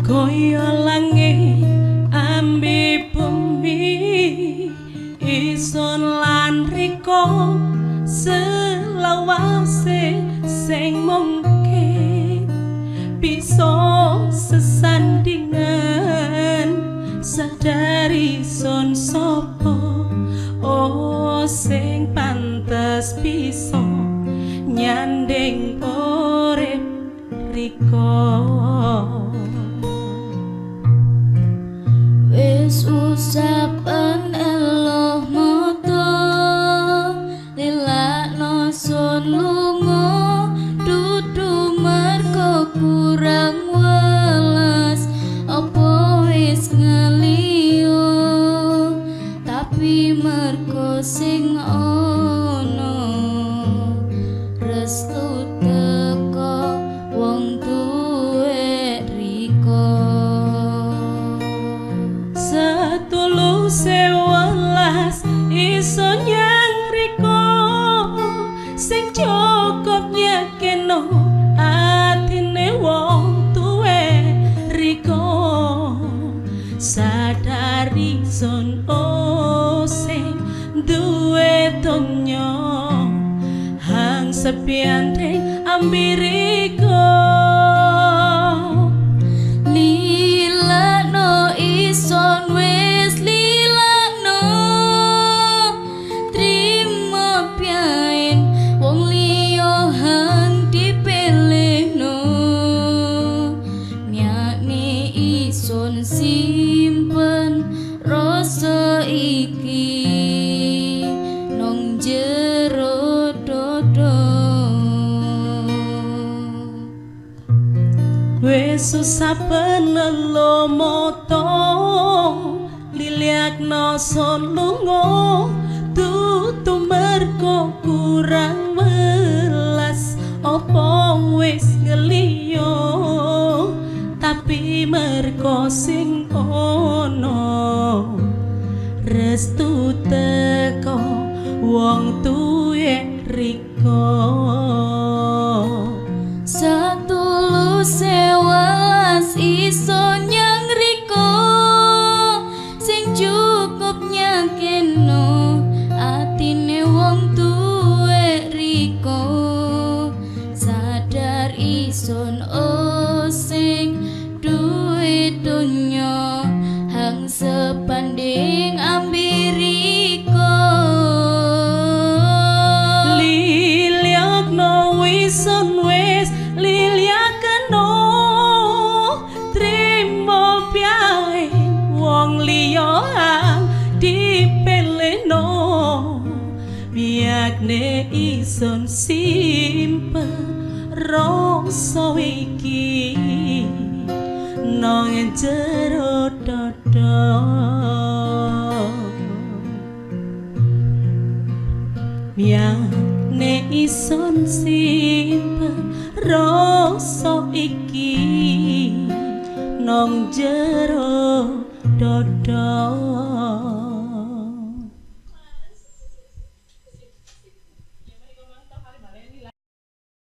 Kaya langit ambi bumi ison lan riko selawase sing mungkin bisa sesandingan sadari son sapa oh sing pantes bisa nyanding urip riko. Wis usapan eloh moto lilakno sun lunga dudu mergo kurang welas apa wis ngeliyo tapi mergo sing ono restu teko wong tuwek riko. Setulus sewelas iso nyang riko sing cukup nyekeno atine wong tuwe riko sadari son o sing duwe donya hang sepiante ambiriko. Lilakno ison wis lilakno trimo piaen wong liya hang dipelehno nyakne ison simpen rasa iki nong jero dodo. Wis susah penelo moto liliakno son lunga tutu mergo kurang welas opo wis ngeliyo tapi mergo sing ono restu teko wong tuwek riko. Satulus sewelas iso nyang riko sing cukup nyakeno atine wong tuwek riko sadar ison o sing duwe donya hang sepanding ambiriko. Liliakno wison wis liliakno trimo piae wong liya dipeleno miyakne ison simpen rasa iki nang jero dada. Miyakne ison simpen rasa iki nang jero dada.